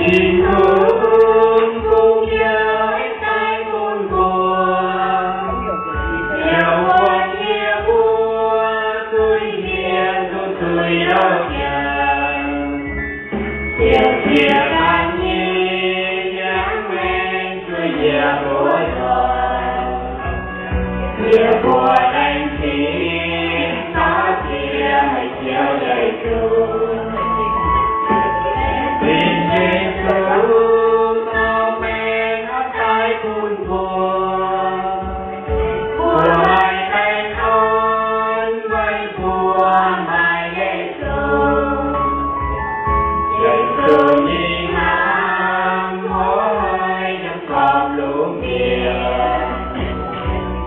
Tin-Hungh bun biauv daaih bun mbuo, biauv mbuo, yie mbuo zuiz-mienh duqv zuiz ndortv jaax. Ziouv ziex daaih nyei yangh maengx zuiz yie mbuo nzoih. Yie mbuo laengz zingh taux Ziouv, Ziouv Yesu. Laengz zingh Yesu, taux maengx daaih bun mbuo. Mbuo maaih baengh orn weic mbuo maaih Yesu. Yesu nyei hnaangx hnoi yiem gormx lungh ndiev.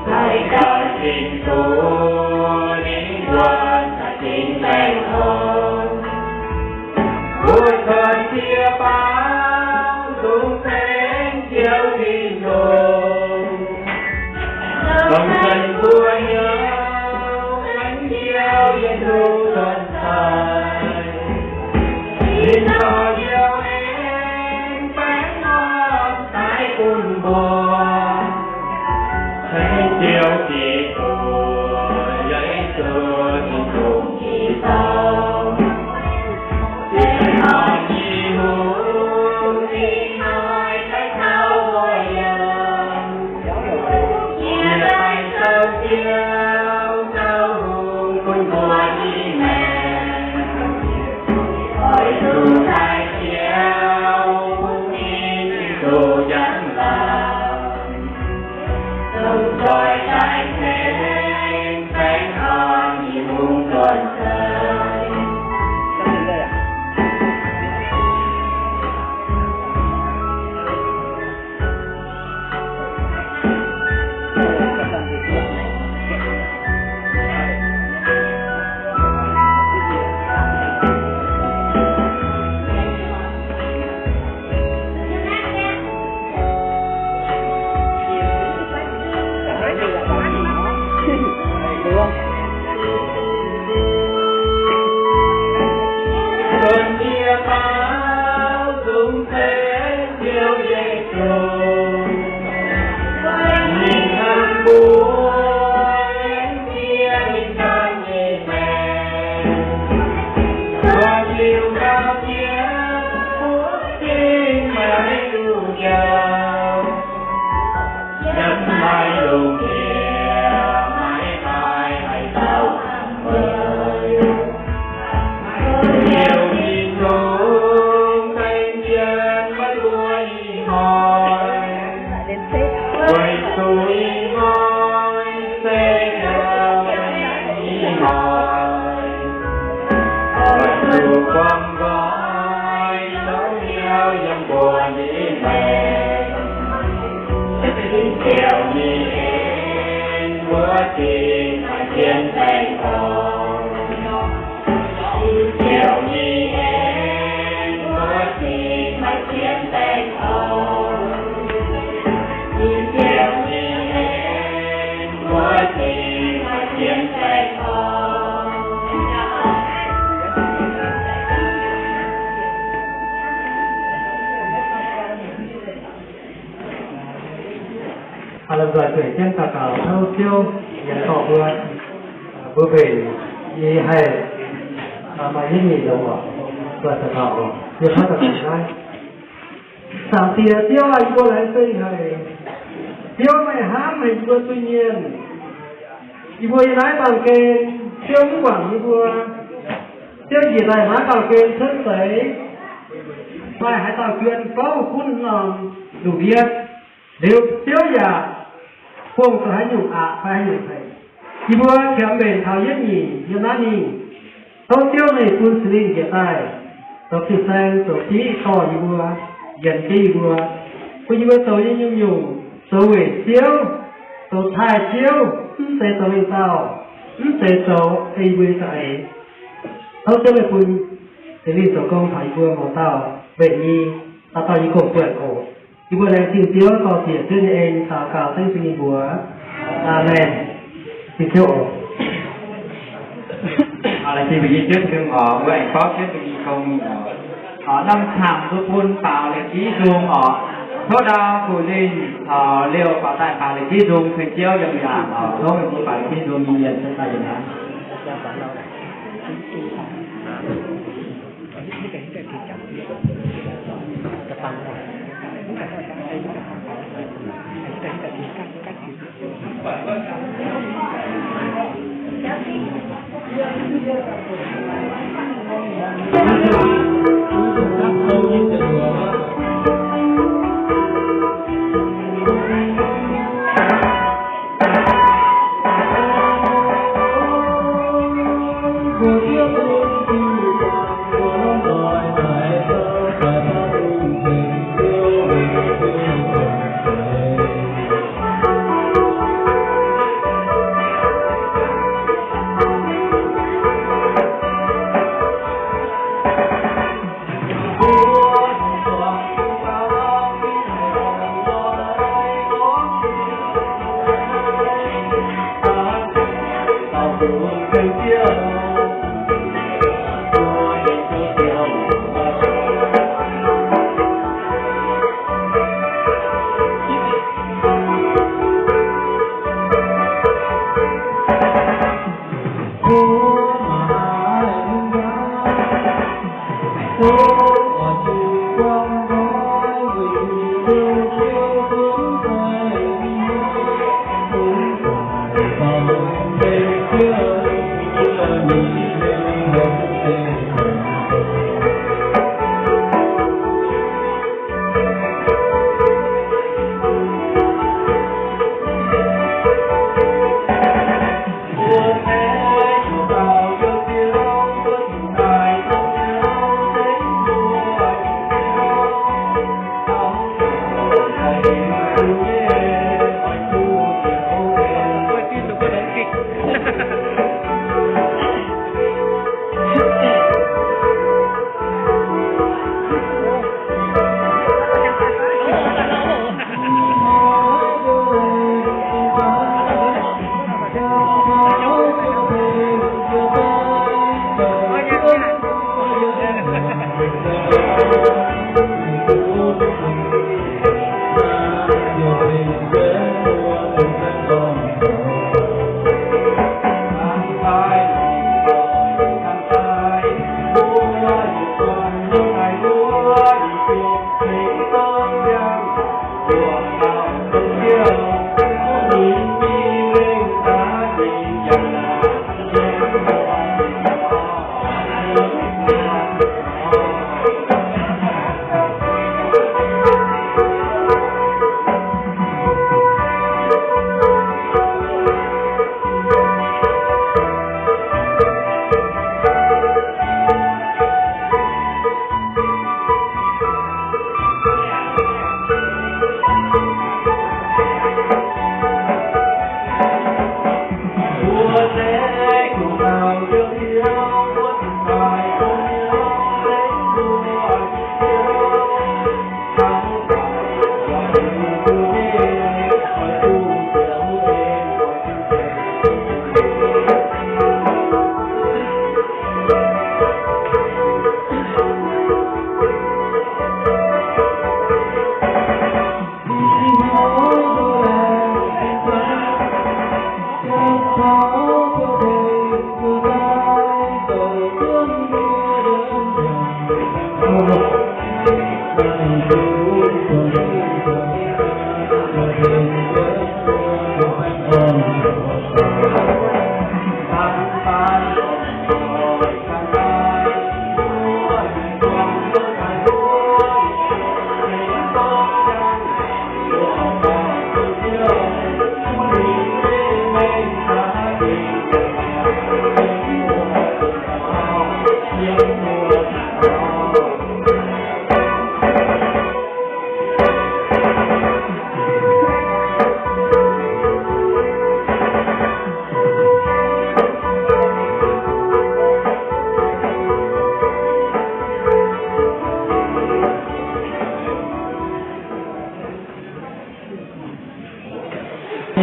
Daaih gauh Tin-Hungh ninh mbuo za'gengh baengh orn. Mbuo cuotv jiex baamz nzung ceng Ziouv Tin-Hungh. Dongh se mbuo hnyouv aengx Ziouv Yesu cuotv daaih, ninh dorh Ziouv aengx baengh orn daaih bun mbuo. Ceng Ziouv Giduc, Yesu Tin-Hungh nyei Dorn. Baengh orn nyei hungh, ninh hnoi daaih taux mbuo yiem. Yie daaih zoux Ziouv, zoux hungh bun mbuo nyei maengc. Oix zuqc daaih Ziouv bun ninh duqv njang-laangc. Dongh doix daaih ceng baengh orn nyei hungh cuotv daaih. Cuotv jiex baamz nzung ceng Ziouv Yesu, ninh hnamv mbuo, aengx zieqv ninh dorn nyei maengc. Cuotv liuz gauh jiex, mbuo gengh maiv duqv njoux. Yiem naaiv lungh ndiev maiv maaih haaix dauh camv weic. Ziouv Tin-Hungh ceng jienv mbuo ih hnoi, weic zuqc ih hnoi se Ziouv ih hnoi. Oix zuqc buangh nqoi zoux Ziouv yiem mbuo nyei maengc. Tin Ziouv nyei en mbuo zingh maaih zien baengh orn. Tin Ziouv nyei en mbuo zingh maaih zien baengh orn. Tin Ziouv nyei en mbuo zingh maaih zien baengh orn. Aa, lomh nzoih zueiz jienv daux gaux tov Ziouv yienc dorh mbuo, mbuo mbenc nyei haih maaih yietv nyeic longx oc. Nzoih daux gaux oc. Yie tov daux gaux naaiv. Zaangc Diex Ziouv aac, yie mbuo laengz zingh haic. Ziouv meih hnamv haic yie mbuo zuiz-mienh. Yie mbuo yiem naaiv baamh gen, Ziouv mv guangc yie mbuo. Ziouv njiec daaih naaiv baamh gen cuotv seix, maaih haaix dauh juonh gorngv gunv norm lungh ndiev. Liuz Ziouv yaac bungx zoux haaix nyungc aqc fai haaix nyungc haic. Yie mbuo qiemx mbenc taux yietv nyeic yiem naaiv mingh. Tov Ziouv meih bun Singx Lingh njiec daaih zoux fin-saeng zoux diqv dorh yie mbuo, yienx jienv yie mbuo, bun yie mbuo zoux nyei nyungc-nyungc zoux weic Ziouv, zoux taaih Ziouv, mv zeiz zoux lengh dauh, mv zeiz zoux ei mbuo nyei za'eix. Tov Ziouv meih bun Singx Lingh zoux gong taux yie mbuo mouz dauh mbenc nyei, dauh dauh nyei gong-buonc oc. Yie mbuo laengz zingh Ziouv, dorh ziec Ziouv nyei en daux gaux dengv Singx Lingh mbuox. Aamen. Zingh Ziouv oc. Laengz zingh mbuo nyei Ziouv Tin-Hungh oc, mbuo aengx gorngv Ziouv Tin-Hungh nyei gong mingh oc. Norm camv duqv bun baaux la'gitv nzung oc. Tov ndau gu'lingh caux liouh baaux daaih baaux la'gitv nzung, tengx Ziouv yiem ndaangc oc. Tov mbuo baaux la'gitv nzung, mienh mienh tov daaih yiem naaiv.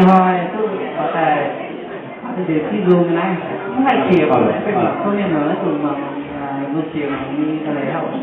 Hnoi duqv daaih, aa, deix div nzung naaiv, mv haih qiex, duqv mienh muoz maiv dungx muangx, aa, nzung qiex mangc nyei da'leiz hauv.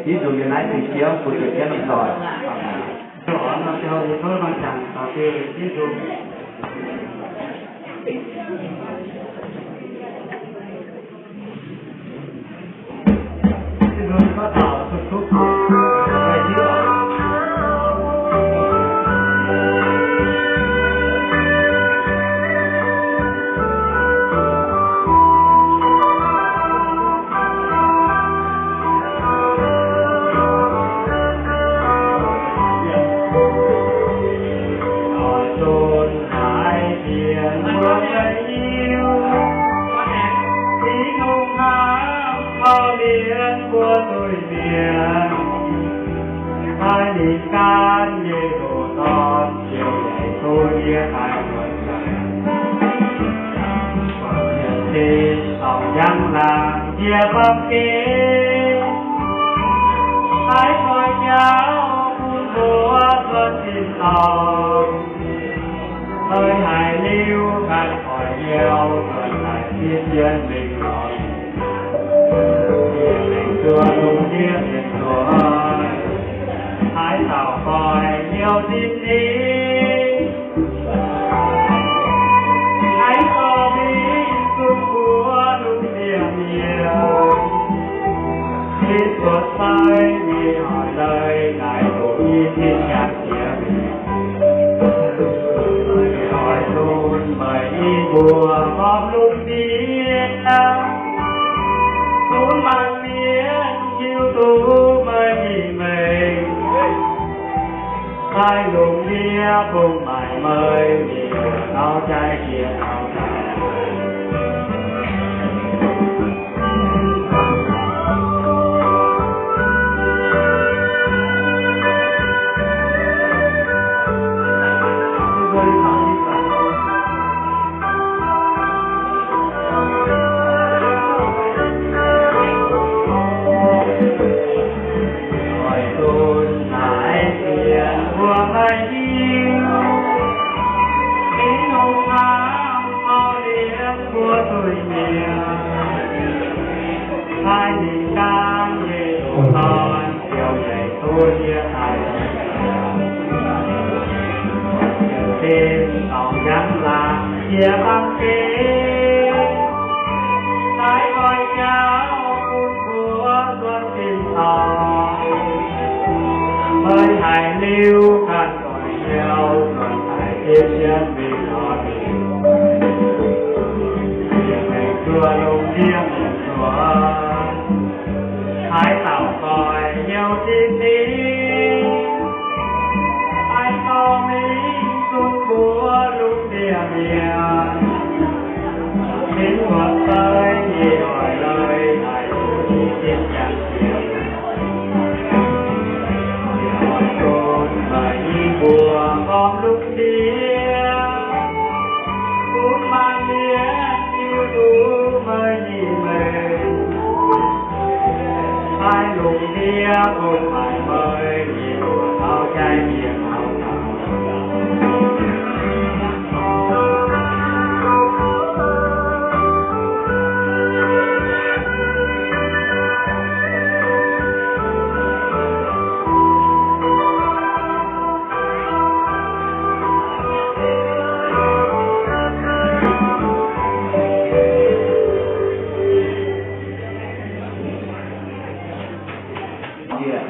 Ih hnoi naaiv deix jiex fu'jueiv jienv mingh doic. Nor ziouc tov nor jangx taux diuh jienv nzung. Tin-Hungh hnamv hauv mienh mbuo zuiz-mienh, taaih ninh gaanv nyei ndoqc Dorn, ziouc yaac duqv ndiev daaih muonz zanc. Tin-dorngh njang laangc jiex baamh gen, taaih toi jauv bun mbuo zuotc tin-dorngh. Meih haiz liuz ganh oix hnyouv, zuotc daaih zipv jienv mingh lorz. Yie mengh zuoqv lungh ndiev mienh nzuonx, haaix dauh goiv hnyouv zipv ninh, haaix dauh mingh zunh mbuox lungh ndiev mienh, zipv zuotc seix nyei hoic leiz daaih doqc i zipv jangx jiex mingh. Oix zunh meih i mbuo gormx lungh ndiev, bun maanc mienh hiuv duqv meih nyei mengh. Taaih lungh ndiev bun maanc mienh mingh gauh jaaix jiex gauh jaaix. Oix zunh naaiv sienx mbuo haih hiuv, Tin-Hungh hnamv hauv mienh mbuo zuiz-mienh. Taaih ninh gaanv nyei ndoqc Dorn, ziouc yaac duqv ndiev daaih. Tin-dorngh njang laangc jiex baamh gen, taaih goiv jauv bun mbuo zuotc tin-dorngh. Meih haiz liuz ganh oix hnyouv, zuotc daaih zipv jienv mingh lorz ninh. Yie mengh zuoqv lungh ndiev mienh nzuonx, haaix dauh goiv hnyouv zipv ninh, haaix dauh mingh zunh mbuox lungh ndiev mienh, zipv zuotc seix nyei hoic leiz daaih doqc i zipv jangx jiex. Yie oix zunh meih i mbuo gormx lungh ndiev, bun maanc mienh hiuv duqv meih nyei mengh. Taaih lungh ndiev bun maanc mienh mingh gauh jaaix jiex gauh jaaix.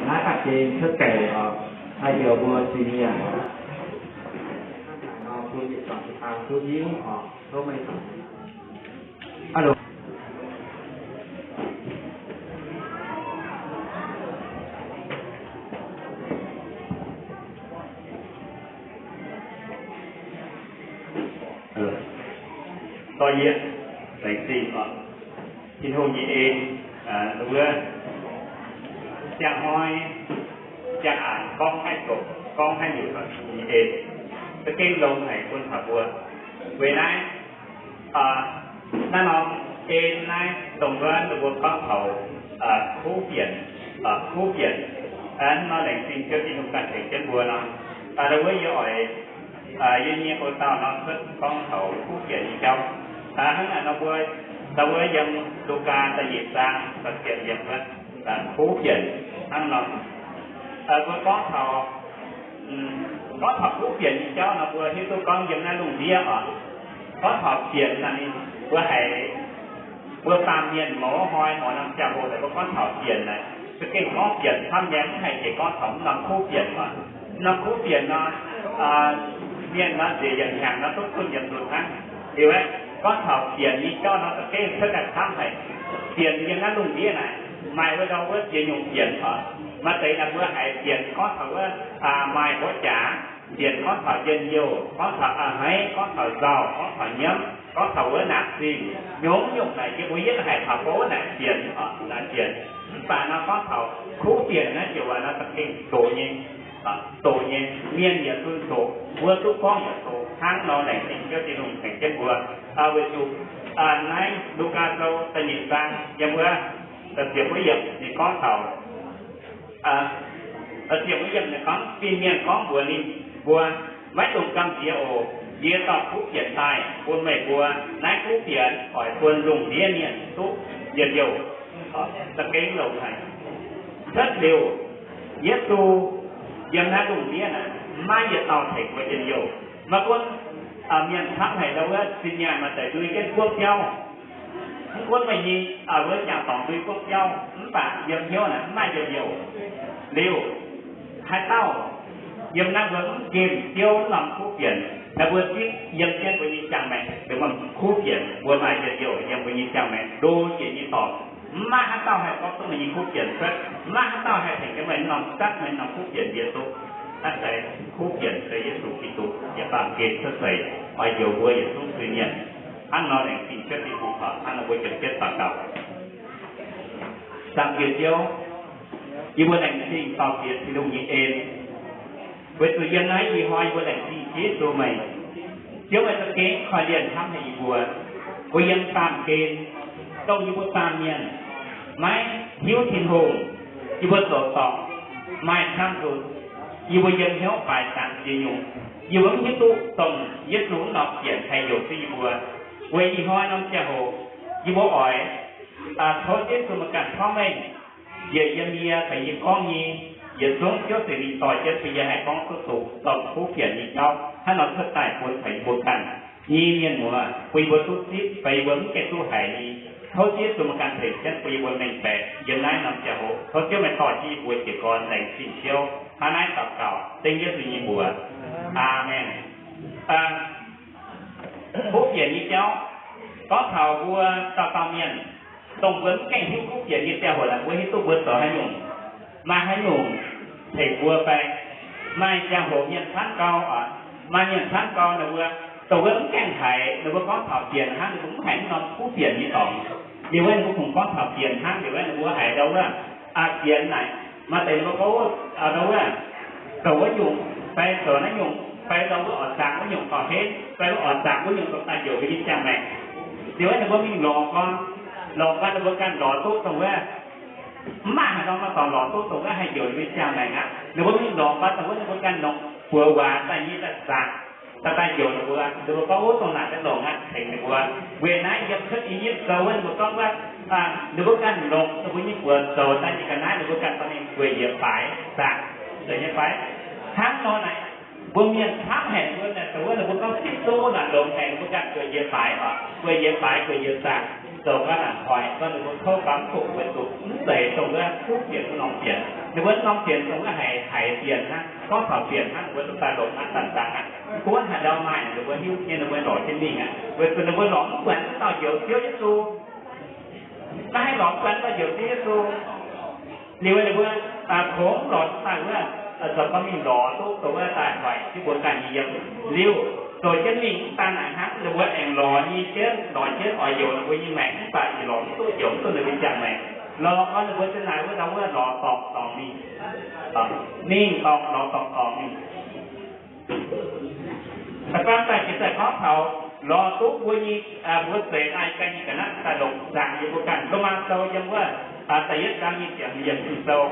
Naaiv da'gengh cuotv deix oc, haih heuc mbuo zingh mienh. Hello. Dorh yie laengz zingh oc. Tin-Hungh nyei en, wuov, ziangh hnoi, ziangh aqc gorngv haiv zoqc, gorngv haiv nyungc, Tin-Hungh nyei en. za'gengh longx haic bun taux mbuo. Weic naaiv, naaiv norm en naaiv dongh wuov ninh mbuo gorngv taux kuv fienx, kuv fienx. Hnangv nor laengz zingh Ziouv Tin-Hungh ganh tengx jienv mbuo nor, wuov yie oix, yie nyei houx-dauh nor cuotv gorngv taux kuv fienx nyei jauv. Hnangv naaic nor mbuo, wuov yiem Lugaa da'nyeic zaang da'ziepc yiemc wuov, kuv fienx hnangv nor. Mbuo gorngv taux, gorngv taux kuv fienx nyei jauv nor mbuo hiuv duqv gorngv yiem naaiv lungh ndiev oc, gorngv taux fienx naaic ninh, mbuo haiz, mbuo baamh mienh mouz hnoi mouz norm ziangh hoc naaic mbuo gorngv taux fienx naaic, za'gengh gorngv fienx camv nyei, mv haiz jiex gorngv taux mv norm kuv fienx oc. Mv norm kuv fienx nor, mienh nor nziex yietc hnyangx nor duqv zunh yietc nzunc hnangv. Liuz aeqv, gorngv taux fienx nyei jauv nor za'gengh cuotv daaih camv haic. Fienx yiem naaiv lungh ndiev naaic, maaih wuov ndau wuov ziex nyungc fienx oc. Maaih deix naaic mbuo haiz fienx gorngv taux wuov maaih mbuov jaax, fienx gorngv taux njien-youh, gorngv taux a'hneiv, gorngv taux nzauh, gorngv taux nyiemv, gorngv taux wuov naanc zingh, nyungc-nyungc naaic yie mbuo yietv haiz taux gorngv wuov naaic fienx oc, naaic fienx. Mv baac nor gorngv taux kuv fienx naaiv joux waac nor za'gengh doqc nyei, doqc nyei, mienh yietc zungv doqc, mbuo duqv gorngv yietc doqc. Hnangv nor laengz zingh Ziouv Tin-Hungh tengx jienv mbuo. Weic zuqc naaiv Lugaa Sou da'nyeic zaang yiem wuov da'ziepc wuov yiemc ninh gorngv taux, da'ziepc wuov yiemc ninh gorngv, fin-mienh gorngv mbuox ninh mbuo, maiv dungx gamh nziex oc. Yie dorh kuv fienx daaih bun meih mbuo. Naaiv kuv fienx oix bun lungh ndiev mienh duqv njien-youh. Za'gengh longx haic. Cuotv liuz, Yesu yiem naaiv lungh ndiev naaic, maiv maaih yietc dauh tengx mbuo njien-youh. Maiv gunv mienh camv haic ndau wuov zinh nyaanh maaih deix ndui jienv guoqv biauv, mv gunv meih nyei wuov jangx dorngx ndui guoqv biauv, mv baac yiem hnyouv naaic mv maaih njien-youh. Liuz, haaix dauh yiem naaiv mbuo mv nqemh Ziouv norm kuv fienx, naaiv mbuo zipv yiem jienv mbuo nyei ziangh maengc, kuv fienx mbuo maaih njien-youh yiem mbuo nyei ziangh maengc ndo njiec nyei dorngx. Mv maaih haaix dauh haih gorngv duqv meih nyei kuv fienx cuotv. Mv maaih haaix dauh haih tengx jienv meih norm zatv, meih norm kuv fienx njiec duqv. Naaiv se kuv fienx se Yesu Giduc yietc baamh gen cuotv seix oix njoux mbuo yietc zungv zuiz-mienh. Hnangv nor laengz zingh Ziouv Tin-Hungh oc. Hnangv nor mbuo juangc jienv daux gaux. Zaangc Diex Ziouv, yie mbuo laengz zingh dorh bieqc Tin-Hungh nyei en. Weic zuqc yiem naaiv ih hnoi yie mbuo laengz zingh Yesu meih. Ziouv meih za'gengh korv-lienh hnamv haic yie mbuo. Mbuo yiem baamh gen, dongh yie mbuo baamh mienh maiv hiuv Tin-Hungh, yie mbuo zoux dorngc, maaih camv nzunc, yie mbuo yiem hnyouv baaix zanc ziex nyungc. Yie mbuo mv hiuv duqv dongh Yesu wuov norm fienx haih njoux duqv yie mbuo. Weic ih hnoi norm ziangh hoc, yie mbuo oix tov Yesu meih ganh porv mengh njiec yiem yie fai yie gorngv nyei yietc zungv, Ziouv Singx Lingh dorh jienv bun yie haih gorngv duqv zuqc dongh kuv fienx nyei jauv hnangv nor cuotv daaih bun taux yie mbuo ganh nyei mienh muoz, bun yie mbuo duqv zipv fai yie mbuo mv gaengh duqv haiz nyei. Tov Ziouv Yesu meih ganh tengx jienv bun yie mbuo mengh baeqc yiem naaiv norm ziangh hoc. Tov Ziouv meih dorh jienv yie mbuo jiez gorn. Laengz zingh Ziouv. Hnangv naaiv daux gaux dengv Yesu nyei mbuox. Aamen. Kuv fienx nyei jauv, gorngv taux mbuo dauh dauh mienh, dongh mbuo mv gaengh hiuv kuv fienx nyei ziangh hoc naaic, mbuo hiuv duqv mbuo zoux haaix nyungc, maaih haaix nyungc tengx mbuo fai? Maaih ziangh hoc mienh camv gau oc. Maaih mienh camv gau ninh mbuo, dongh wuov mv gaengh haiz ninh mbuo gorngv taux fienx hnangv, ninh mbuo mv haiz mv norm kuv fienx nyei dorngx. Liuz wuov ninh mbuo kungx gorngv taux fienx hnangv. Liuz wuov ninh mbuo haiz ndau wuov, aa, fienx naaic, maaih deix ninh mbuo gorngv, aa, ndau wuov, zoux wuov nyungc fai zoux naaiv nyungc fai ndau wuov oix zaangc wuov nyungc gauh henv fai oix zaangc wuov nyungc dorh daaih njoux mbuo nyei ziangh maengc. Liuz wuov ninh mbuo mingh lorz gorn, lorz gorn ninh mbuo ganh lorz duqv dongh wuov, mv maaih haaix norm dorngx lorz duqv dongh wuov haih njoux ninh mbuo nyei ziangh maengc aqv. Ninh mbuo mingh lorz gorn dongh wuov ninh mbuo ganh nongc buoz waac daaih nyei daaih zaangc, daaih daaih njoux ninh mbuo. Ninh mbuo gorngv, wuov dongh naaic daaih longc aqv, tengx ninh mbuo. Weic naaiv yiem cuotv I^yipv Sou wuov ninh mbuo gorngv wuov, ninh mbuo ganh longc ninh mbuo nyei buoz zoux daaih nyei ga'naaiv, ninh mbuo ganh dorh mingh gueic njiec faix zaangc, zoux nyei fai? Hnangv nor naaic, mbuo mienh camv haic, mbuo naaic dongh wuov ninh mbuo gorngv zipv duqv naaic longx haic, ninh mbuo ganh gueic njiec faix oc, gueic njiec faix, gueic njiec zaangc, zoux ga'naaiv hoic, gorngv ninh mbuo kouv baav mv duqv weic zuqc mv zeiz dongh wuov kuv fienx wuov norm fienx. Ninh mbuo norm fienx dongh wuov haiz haiz fienx hnangv, gorngv taux fienx hnangv, ninh mbuo duqv daaih longc hnangv, dangx dangx aqv. Gunv haaix ndau maaih ninh mbuo hiuv nyei, ninh mbuo lorz jienv mingh aqv. Weic zuqc ninh mbuo lorz mv buatc wuov dauh Njoux Ziouv Yesu. Naaiv haih lorz mv buatc wuov dauh Njoux Ziouv Yesu. Liuz ninh mbuo kungx lorz duqv daaih wuov, zoux gorngv mingh lorz duqv dongh wuov daaih hoic jienv mbuo ganh nyei yiem. Liuz zoux jienv mingh mv daan naaic hnangv, ninh mbuo aengx lorz nyei jienv, lorz jienv oix njoux ninh mbuo nyei maengc, mv baac ninh lorz mv duqv, njoux mv duqv ninh mbuo ziangh maengc. Lorz gorngv ninh mbuo za'naaic wuov dauh wuov lorz dorngc dorngc mingh, mingh dorngc lorz dorngc dorngc mingh. Da'faam daaih jiex daaih gorngv taux lorz duqv mbuo nyei, mbuo zeix daaih ganh nyei ga'naaiv daaih longc zaangc yiem mbuo ganh. Lomaa Sou yiem wuov da'yietv zaang nyic ziepc hmz yiemc Ging-Sou.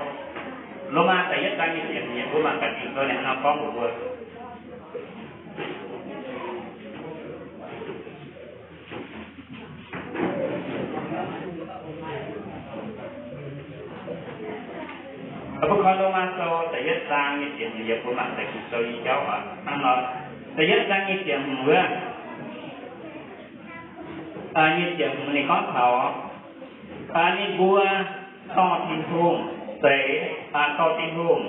Lomaa da'yietv zaang nyic ziepc hmz yiemc, mbuo mangc gaax Ging-Sou ninh hnangv nor gorngv mbuox mbuo. Mbuo koi Lomaa Sou da'yietv zaang nyic ziepc hmz yiemc, mbuo mangc deix Ging-Sou nyei jauv hnangv nor. Da'yietv zaang nyic ziepc hmz wuov, nyic ziepc hmz ninh gorngv taux ninh mbuo dorh Tin-Hungh zeix, dorh Tin-Hungh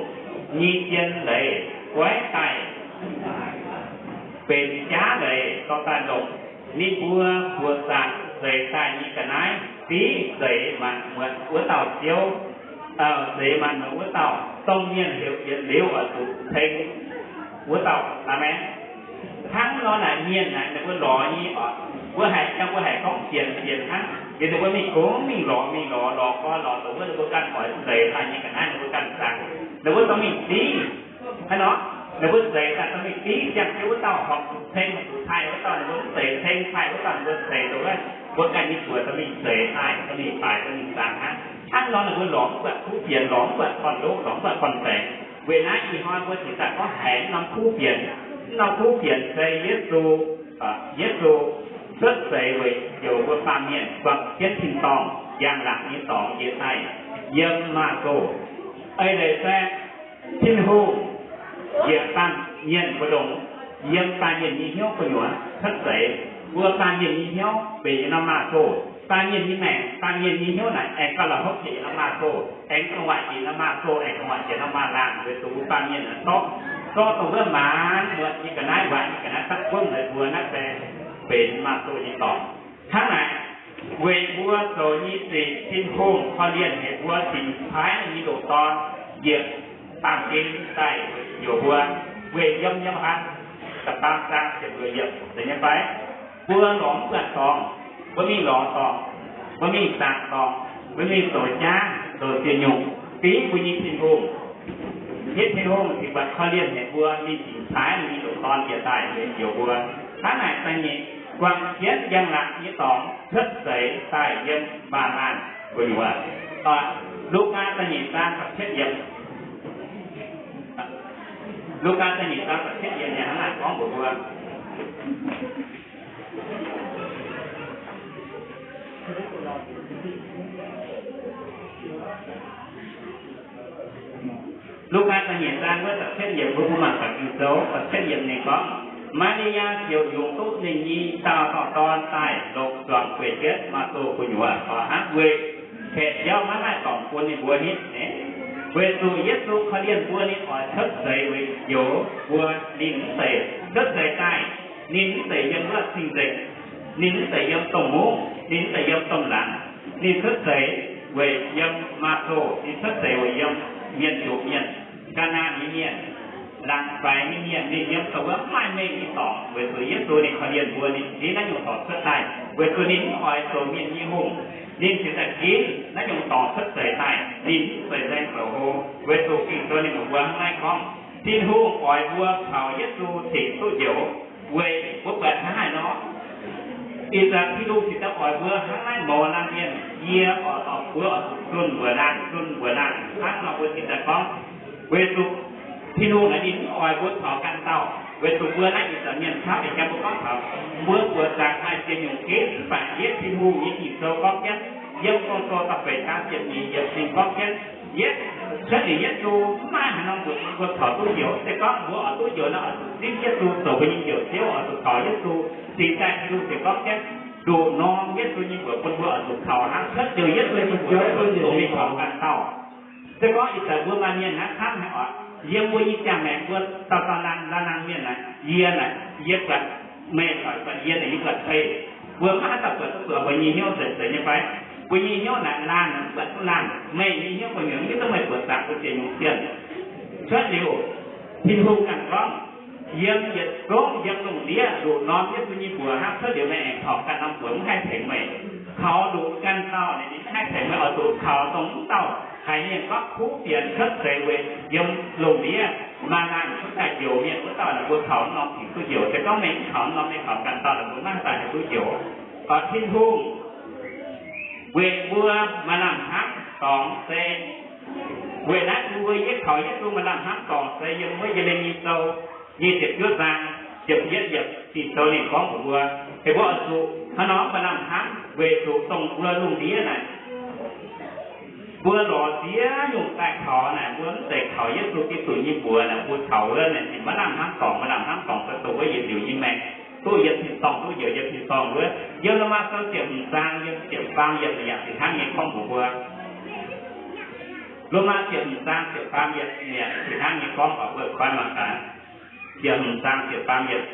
nyei zien leiz guaiv daaih benx jaav leiz dorh daaih longc ninh mbuo buoqc zaangc zeix daaih nyei ga'naaiv div zeix maanc muotc wuov dauh Ziouv, zeix maanc muotc wuov dauh, dongh mienh heuc yietc liuz oix zuqc ceng wuov dauh. Aamen. Hnangv nor naaic mienh naaic ninh mbuo lorz nyei oc, mbuo haiz, mbuo haiz gorngv fienx fienx hnangv. Liuz ninh mbuo mingh gongx mingh lorz mingh lorz, lorz gorn lorz zoux wuov, ninh mbuo ganh oix zeix daaih nyei ga'naaiv ninh mbuo ganh zaangc. Ninh mbuo dorh mingh div hnangv nor, ninh mbuo zeix daaih dorh mingh div ziangh jienv wuov dauh horpc zuqc ceng, horpc zuqc taaih wuov dauh, ninh mbuo mv zeiz ceng taaih wuov dauh, ninh mbuo zeix zoux wuov, mbuo ganh nyei buoc dorh mingh zeix daaih, dorh mingh baaix, dorh mingh zaangc hnangv. Hnangv nor ninh mbuo lorz mv buatc kuv fienx, lorz mv buatc gorn-ndoqv, lorz mv buatc gorn-baengx. Weic naaiv ih hnoi mbuo cingx daaih gorngv haiz norm kuv fienx. Norm kuv fienx se Yesu, Yesu cuotv seix weic njoux mbuo baamh mienh buangh jienv tin-dorngh njang-laangc nyei dorngx njiec daaih yiem maaz-zoh. Eix leiz se Tin-Hungh njiec baamh mienh mbu'ndongx, yiem baamh mienh nyei hnyouv gu'nyuoz cuotv seix. Mbuo baamh mienh nyei hnyouv benx yiem norm maaz-zoh. Baamh mienh nyei maengc, baamh mienh nyei hnyouv naaic aengx gauh la'hopv jiex yiem norm maaz-zoh, aengx gauh waaic jiex norm maaz-zoh, aengx gauh waaic jiex norm maaz-laangh weic zuqc mbuo baamh mienh naaic zorqv, zorqv dongh wuov maanc muotc nyei ga'naaiv, waaic nyei ga'naaiv daaih buangv naaic mbuo naaiv se benx maaz-zoh nyei dorngx. Hnangv naaic, weic mbuo zoux nyei sic Tin-Hungh korv-lienh haic mbuo cingx paaiv ninh nyei ndoqc Dorn njiec baamh gen daaih njoux mbuo, weic yiem yiem haaix, da'faam zaang ziepc luoqc yiemc, zeiz nyei fai? Mbuo lorz mv buatc dorngx, mbuo mingh lorz dorngx, mbuo mingh zaangc dorngx, mbuo mingh zoux jaav, zoux ziex nyungc, fingx mbuo nyei Tin-Hungh. Yietv Tin-Hungh cingx buatc korv-lienh haic mbuo, ninh cingx paaiv ninh nyei ndoqc Dorn njiec daaih njoux mbuo. Hnangv naaic da'nyeic, buangh jienv njang-laangc nyei dorngx cuotv seix daaih yiem maaz-laangh gu'nyuoz. Lugaa da'nyeic zaang da'cietv yiemc. Lugaa da'nyeic zaang da'cietv yiemc ninh hnangv naaic gorngv mbuox mbuo. Lugaa da'nyeic zaang wuov da'cietv yiemc, mbuo mangc gaax Ging-Sou da'cietv yiemc ninh gorngv, Maa^li^yaa ziouc yungz duqv ninh nyei dauh dauh dorn daaih longc zuangx gueic jienv maaz-zoh gu'nyuoz, hnangv weic kaeqv jauv maiv maaih dorngc bun ninh mbuo nitv. Weic zuqc Yesu korv-lienh mbuo, ninh oix cuotv seix weic njoux mbuo. Ninh mv zeiz cuotv seix daaih, ninh mv zeiz yiem wuov cing-nzengc, ninh mv zeiz yiem domh mungv, ninh mv zeiz yiem domh laangz. Ninh cuotv seix weic yiem maaz-zoh, ninh cuotv seix weic yiem mienh ndoqc mienh, ga'naanh nyei mienh, laangz faix nyei mienh. Ninh yiem dongh wuov maiv maaih mengh nyei dorngx. Weic zuqc Yesu ninh korv-lienh mbuo, ninh ginv naaiv nyungc dorngx cuotv daaih, weic zuqc ninh mv oix zoux mienh nyei hungh. Ninh cingx daaih ginv naaiv nyungc dorngx cuotv seix daaih, ninh mv zeiz nzaeng zoux hlo. Weic zuqc Ging-Sou ninh mbuox mbuo hnangv naaiv gorngv, Tin-Hungh oix mbuo kaux Yesu cingx duqv njoux. Weic mbuo buatc hnangv haaix nor, ih zanc Tin-Hungh cingx daaih oix mbuo hnangv naaiv mouz laanh mienh, yie oix, oix, mbuo oix zuqc zunh mbuoqc laanh, zunh mbuoqc laanh hnangv nor mbuo cingx daaih gorngv. Weic zuqc Tin-Hungh naaiv ninh mv oix mbuo taux ganh dauh, weic zuqc mbuo naaiv ih zanc mienh camv, ih zanc mbuo gorngv taux mbuo buoqc zaangc maaih ziex nyungc ginv, mv baac yietv Tin-Hungh nyei Ging-Sou gorngv jienv, yiem Gong-Zoh da'feix zaang ziepc nyeic yiemc ninh gorngv jienv, yietv cuotv liuz Yesu mv maaih haaix norm mbuoqc mbuo kaux duqv njoux. Se gorngv mbuo oix duqv njoux nor, oix zuqc zipv Yesu zoux mbuo nyei Njoux Ziouv, oix zuqc kaux Yesu. Cingx daaih Tin-Hungh ziouc gorngv jienv, nduqc norm Yesu nyei mbuoqc bun mbuo oix zuqc kaux hnangv. Cuotv liuz Yesu nyei mbuoqc bun mbuo zuqc mingh kaux ganh dauh. Se gorngv ih zanc mbuo maaih mienh hnangv camv haic oc, yiem mbuo nyei ziangh maengc mbuo dauh dauh laanh laanh mienh naaic, yie naaic, yie buatc meih, buatc yie naaic, yie buatc meih. Mbuo maiv haaix dauh buatc duqv buatc mbuo nyei hnyouv zeiz zeiz nyei fai? Mbuo nyei hnyouv naaic laanh mv buatc duqv laanh. Meih nyei hnyouv gu'nyuoz mv hiuv duqv meih buoqc zaangc mbuo ziex nyungc zienh. Cuotv liuz, Tin-Hungh ganh gorngv, yiem yietc zungv yiem lungh ndiev nduqc norm Yesu nyei mbuoqc hnangv. Cuotv liuz meih aengx kaux ganh norm mbuoqc mv haih tengx meih. Kaux nduqc ganh dauh ninh mv haih tengx meih, oix zuqc kaux dongh mv dauh Haiz mienh gorngv kuv fienx cuotv seix weic yiem lungh ndiev maaih laanh cuotv daaih njoux mienh wuov dauh, mbuo kaux norm fingx duqv njoux. Se gorngv meih mv kaux norm, meih kaux ganh dauh, mbuo maiv daaih duqv njoux. Tin-Hungh weic mbuo maaih lamh hnamv dorngx se, weic naaiv bun mbuo yie kaux Yesu maaih lamh hnamv dorngx se yiem wuov Ye^le^mi Sou nyic ziepc juov zaang ziepc yietv yiemc. Ging-Sou ninh gorngv mbuox mbuo, heuc mbuo oix zuqc hnangv nor maaih lamh hnamv weic zuqc dongh mbuo lungh ndiev naaic, mbuo lorz ziex nyungc daaih kaux naaic, mbuo mv zeiz kaux Yesu Giduc nyei mbuox naaic, mbuo kaux wuov naaic ninh maiv lamh hnamv dorngx. Maaih lamh hnamv dorngx se dongh wuov yietc liuz nyei maengc, duqv yiem tin-dorngh, duqv njoux yiem tin-dorngh wuov. Yiem Lomaa Sou ziepc hmz zaang yiem ziepc faam yiemc yaac fih hnangv nyei gorngv mbuox mbuo. Lomaa ziepc hmz zaang ziepc faam yiemc yaac fih hnangv nyei gorngv mbuox mbuo, koi mangc gaax. Ziepc hmz zaang ziepc faam yiemc.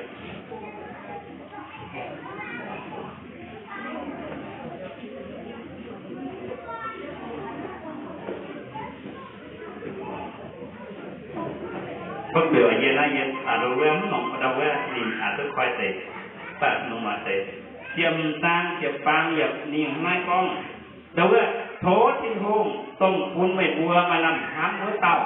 Wuov beuc yie naaiv yie aa, wuov mv nongc ndau wuov ninh aa, duqv koi deix, daaih nongc maaih deix. Ziepc hmz zaang ziepc faam yiemc ninh naaiv gorngv, ndau wuov, tov Tin-Hungh, dongh bun meih mbuo maaih lamh hnamv wuov dauh,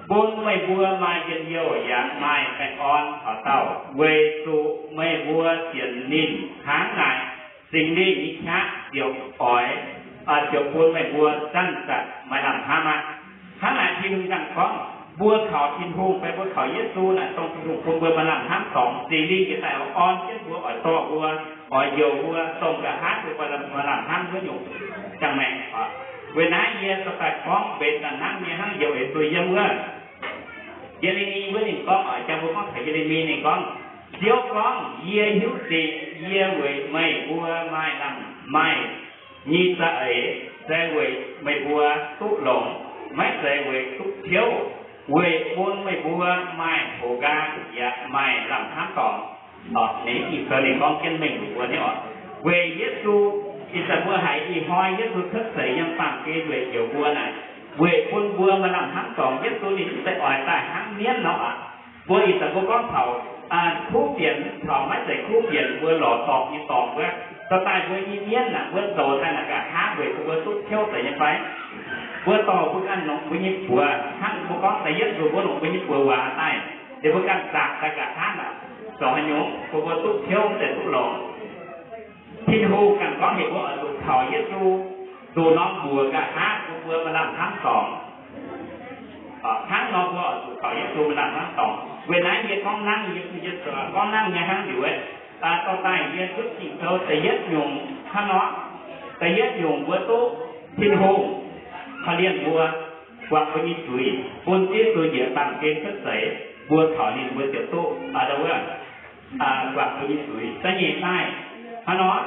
bun meih mbuo maaih njien-youh yaac maaih baengh orn taux daauh, weic zuqc meih mbuo sienx ninh. Hnangv naaic, Singx Lingh nyei qaqv ziouc oix, ziouc bun meih mbuo zanc-zanc maaih lamh hnamv aqv. Hnangv naaic Tin-Hungh ganh gorngv, mbuo kaux Tin-Hungh fai mbuo kaux Yesu naaic, dongh Tin-Hungh bun mbuo maaih lamh hnamv dorngx. Singx Lingh yie daaih oix orn jienv mbuo, oix dorh mbuo, oix njoux mbuo, dongh nqa'haav bun mbuo maaih lamh hnamv wuov nyungc ziangh maengc oc. Weic naaiv yie dorh daaih gorngv mbenc daaih hnangv nyei, hnangv Yesu yiem wuov Ye^le^mi wuov ninh gorngv oc, jang mbuo gorngv taux Ye^le^mi ninh gorngv, Ziouv gorngv, yie hiuv dingc yie weic meih mbuo maaih lamh, maaih nyei za'eix, se weic meih mbuo duqv longx, maiv zeiz weic duqv ciouv, weic bun meih mbuo maaih hoz nqaang yaac maaih lamh hnamv dorngx. Oc, ninh Ging-Sou ninh gorngv jienv mengh mbuox mbuo nyei oc. Weic Yesu, ih zanc mbuo haiz ih hnoi Yesu cuotv seix yiem baamh gen weic njoux mbuo naaic, weic bun mbuo maaih lamh hnamv dorngx. Yesu ninh mv zeiz oix daaih hnangv mienv nor aqv. Mbuo ih zanc mbuo gorngv taux kuv fienx, taux maiv zeiz kuv fienx, mbuo lorz dorngc nyei dorngx wuov, dorh daaih mbuo nyei mienv naaic, mbuo zoux daaih naaic nqa'haav weic bun mbuo duqv ciouv deix nyei fai? Mbuo dorh mbuo ganh longc mbuo nyei buoz, hnangv mbuo gorngv da'yietv nzunc mbuo longc mbuo nyei buoz waac daaih, liuz mbuo ganh zaangc daaih nqa'haav naaic, zoux haaix nyungc bun mbuo duqv ciouv, mv zeiz duqv longx. Tin-Hungh ganh gorngv heuc mbuo oix zuqc kaux Yesu, zuqc norm mbuox nqa'haav bun mbuo maaih lamh hnamv dorngx. Hnangv nor mbuo oix zuqc kaux Yesu maaih lamh hnamv dorngx. Weic naaiv yie gorngv nangv, yie gorngv nangv nyei hnangv liuz, dorh daaih yie duqv Ging-Sou da'yietv nyungc hnangv nor. Da'yietv nyungc mbuo duqv Tin-Hungh korv-lienh mbuo, guangc mbuo nyei zuiz, bun Yesu njiec baamh gen cuotv seix, mbuo kaux ninh mbuo ziouc duqv wuov guangc mbuo nyei zuiz. Da'nyeic daaih, hnangv nor,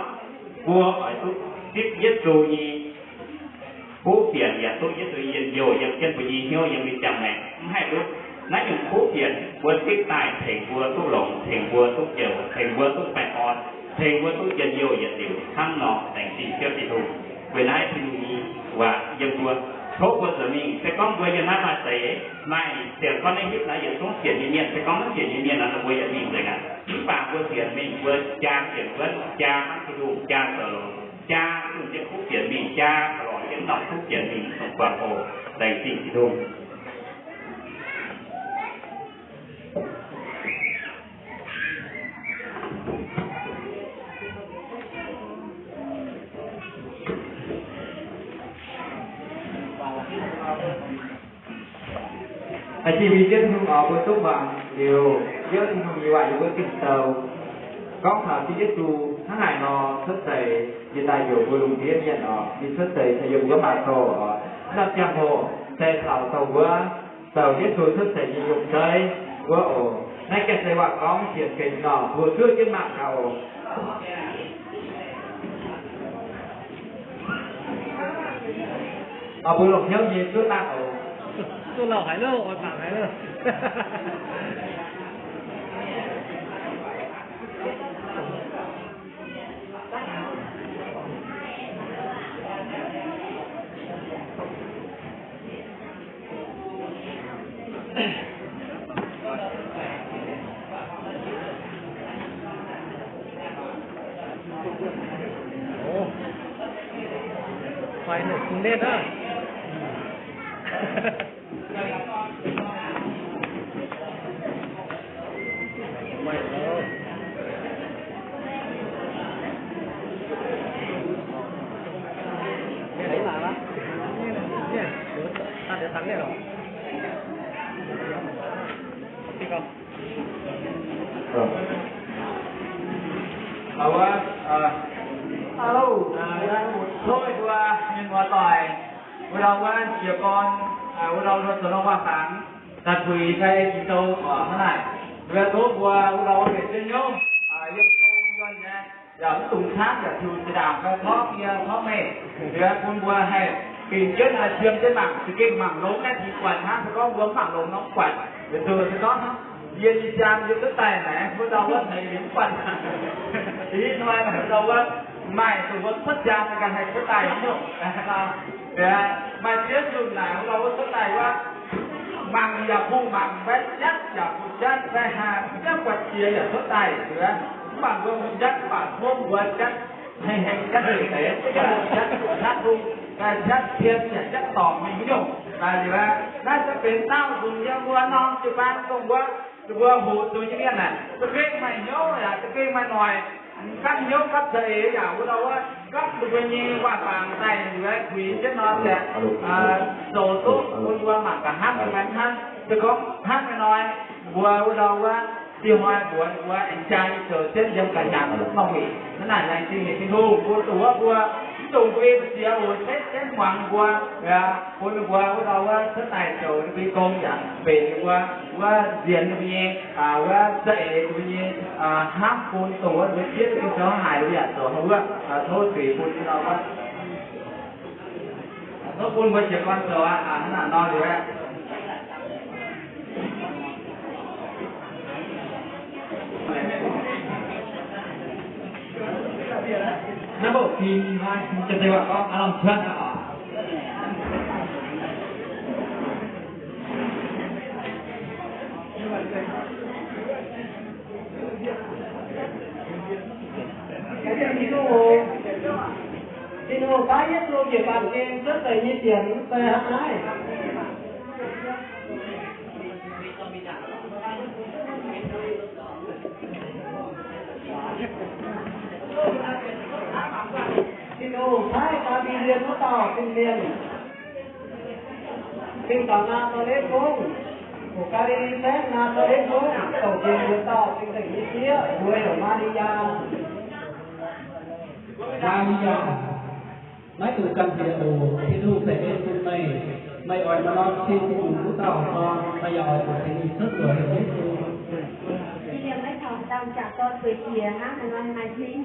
mbuo oix duqv zipv Yesu nyei kuv fienx yaac duqv Yesu nyei njien-youh yiem jienv mbuo nyei hnyouv, yiem mbuo nyei ziangh maengc. Mv haih ndutv naaiv nyungc kuv fienx, mbuo zipv daaih tengx mbuo duqv longx, tengx mbuo duqv njoux, tengx mbuo duqv baengh orn, tengx mbuo duqv njien-youh yietc liuz hnangv nor, laengz zingh Ziouv Tin-Hungh. Weic naaiv Tin-Hungh nyei waac yiem mbuo, tov mbuo zuqc mingh. Se gorngv mbuo yiem naaiv maaih deix, maaih sienx gorngv naaiv hitv naaiv yietc zungv sienx nyei mienh, se gorngv maiv sienx nyei mienh nor, mbuo yaac mingh nzengc aqv. Mv baac mbuo sienx mingh, mbuo jaa sienx wuonv, jaa hnangv Tin-Hungh, jaa zoux longx, jaa zunh jienv kuv fienx mingh, jaa lorz jienv norm kuv fienx mingh, dongh guangc oc. Laengz zingh Tin-Hungh. Aa, jiex mingh Ziouv Tin-Hungh oix mbuo duqv muangx liuz, Ziouv Tin-Hungh nyei waac yiem wuov Ging-Sou gorngv taux Ziouv Yesu hnangv haaix nor cuotv seix yiem daaih njoux mbuo lungh ndiev mienh oc. Ninh cuotv seix se yiem wuov Maatv-Sou oc. Naaiv norm ziangh hoc se taux dongh wuov, dongh Yesu cuotv seix nyei yiem zeiv wuov oc. Naaiv gaengh se waac gorngv sienx fim nor, mbuo zuov jienv mangc gaax oc. Oix mbuo longc hnyouv nyei zuov dangh oc. Zuov lauh haic loh, oix mangc haic loh. Oc, fai nongc kungx nitv aqv. Alo, alo, mbuo mienh muoz-doic, wuov ndau wuov jiez gorn, wuov ndau wuov zoux norm waac-fangx, daaih puix fai Ging-Sou oc hnangv naaic. Wuov tov mbuo wuov ndau wuov mbenc jienv hnyouv yiem gong yuonh nyei, yaac mv dungx camv yaac tiux zinh ndaangc fai torngv yie torngv meih, liuz bun mbuo haih bingx jienv qiemx jienv mangc, za'gengh mangc longx naaiv dingc buatc hnangv. Se gorngv mbuo mv mangc longx nor mv buatc. Weic zuqc se gorngv yie nyei jaan yie cuotv daaih naaic, wuov ndau wuov haiz liuz mv buatc. Ih hnoi naaic wuov ndau wuov maaih zuqc wuov cuotv jaan ganh haih cuotv daaih nyungc. Maaih ziex nzunc naaic wuov ndau wuov cuotv daaih wuov, mangc yaac bun mangc, mbaeqv jatv yaac bun jatv, mbaeqv haaix jatv, buatc jiex yaac cuotv daaih. Mv baac mbuo bun jatv, mv baac tov mbuo jatv hengx hengx, jatv zeiv zeiv, jatv zuqc natv hungh, jatv cien yaac jatv dorngc mingh nyungc. Naaiv se benx dauh nzunc yiem mbuo norm jiu-baang dongh mbuo, mbuo hoqc zuqc nyei mienh naaic, za'gengh maaih hnyouv yaac za'gengh maaih noic, gapv hnyouv gapv za'eix yaac wuov ndau wuov gapv mbuo nyei waac-fangx daaih liuz puix jienv nor, zoux duqv bun mbuo mangc gaax hnangv nyei hnangv. Se gorngv hnangv nyei nor, mbuo wuov ndau wuov dieh hnoi mbuox ninh mbuo aengx jaa nyei zoux jienv yiem ga'hnyangx norm weic. Hnangv naaic laengz zingh haic Tin-Hungh, bun dongh wuov mbuo mv dungx mbuo ei mbu'ziex oc, setv jienv muangx mbuo, bun ninh mbuo wuov ndau wuov cuotv daaih zoux ninh mbuo nyei gong yaac mbenc ninh mbuo wuov nzienx ninh mbuo nyei wuov za'eix, ninh mbuo nyei hnamv, bun dongh wuov mbuo zieqv duqv Ging-Sou haic, mbuo yaac zoux hnangv wuov. Tov zuiz bun wuov ndau wuov. Tov bun mbuo jiez gorn zoux aqv. Hnangv naaic nor liuz aqv. Naaiv mbuo fim hnoi, jiex deix waac gorngv aav lamh cuotv aqv. Tin-Hungh, Tin-Hungh baav Yesu njiec baamh gen cuotv deix nyei sienx se hnangv naaiv. Tin-Hungh paaiv Gaa^li^lie wuov dauh fin-mienh, Bing dauh Naa^saa^letv Fongv, Gaa^li^li Saengv Naa^saa^letv Fongv, douc njiec wuov dauh cing-nzengc nyei sieqv, mbuox heuc Maa^li^yaa. Maa^li^yaa, maiv dungx gamh nziex oc. Tin-Hungh ceix en bun meih. Meih oix maaih norm cing yungz wuov dauh dorn, meih yaac oix zuqc ceix ninh cuotv mbuox heuc Yesu. Tin-Hungh maiv taux dauh jangc dorn bueix jiex hnangv haaix nor maaih cing.